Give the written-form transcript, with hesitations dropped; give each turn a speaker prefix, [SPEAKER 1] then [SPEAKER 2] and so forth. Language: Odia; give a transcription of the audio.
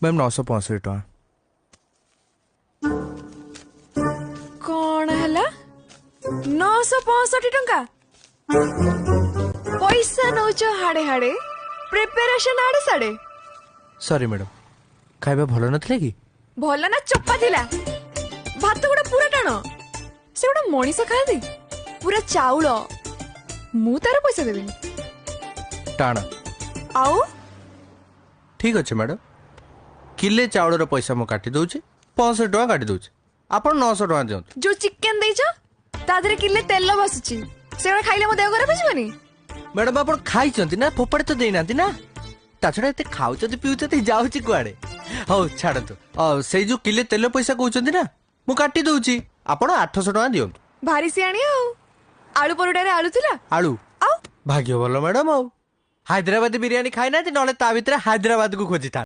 [SPEAKER 1] ମ୍ୟାମ୍, 965 ଟଙ୍କା।
[SPEAKER 2] କଣ ହେଲା? 965 ଟଙ୍କା? ପଇସା ନଉଛ ହାଡେ ହାଡେ, ପ୍ରିପାରେସନ ଆଡେ ସାଡେ।
[SPEAKER 1] ସରି ମ୍ୟାଡ଼ାମ୍, ଖାଇବା ଭଲ ନଥିଲା କି?
[SPEAKER 2] ଭଲ ନା, ଚୋପା ଥିଲା। ଭାତ ଗୁଡା ପୁରା ଟାଣ। ସେଗୁଡା ମଣିଷ ଖାଆନ୍ତି? ପୁରା ଚାଉଳ। ମୁଁ ତାର ପଇସା ଦେବିନି।
[SPEAKER 1] ଟାଣ?
[SPEAKER 2] ଆଉ।
[SPEAKER 1] ଠିକ୍ ଅଛି ମ୍ୟାଡ଼ାମ୍, କିଲେ ଚାଉଳର ପଇସା ମୁଁ କାଟି ଦଉଛି, 65 ଟଙ୍କା କାଟି ଦଉଛି। ଆପଣ 900 ଟଙ୍କା ଦିଅନ୍ତୁ।
[SPEAKER 2] ଯୋଉ ଚିକେନ ଦେଇଛ, ତା ଦେହରେ କିଲେ ତେଲ ଭାସୁଛି। ସେଗୁଡା ଖାଇଲେ ମୋ ଦେହ ଖରାପ ହେଇଯିବନି?
[SPEAKER 1] ମ୍ୟାଡ଼ାମ୍, ଆପଣ ଖାଇଛନ୍ତି ନା? ଫୋପାଡ଼ି ତ ଦେଇନାହାନ୍ତି ନା? ତା ଛଡ଼ା ଏତେ ଖାଉଛନ୍ତି ପିଉଛନ୍ତି, ଯାଉଛି କୁଆଡ଼େ? ହଉ ଛାଡ଼ନ୍ତୁ। ସେଇ ଯୋଉ କିଲେ ତେଲ ପଇସା କହୁଛନ୍ତି ନା, ମୁଁ କାଟି ଦଉଛି। ଆପଣ 800 ଟଙ୍କା ଦିଅନ୍ତୁ।
[SPEAKER 2] ଭାରି ସିଆଣି। ଆଉ ଆଳୁ ପରଟାରେ ଆଳୁ ଥିଲା?
[SPEAKER 1] ଆଳୁ?
[SPEAKER 2] ଆଉ।
[SPEAKER 1] ଭାଗ୍ୟ ଭଲ ମ୍ୟାଡ଼ାମ୍, ଆଉ ହାଇଦ୍ରାବାଦୀ ବିରିୟାନୀ ଖାଇନାହାନ୍ତି, ନହେଲେ ତା ଭିତରେ ହାଇଦ୍ରାବାଦକୁ ଖୋଜିଥାନ୍ତି।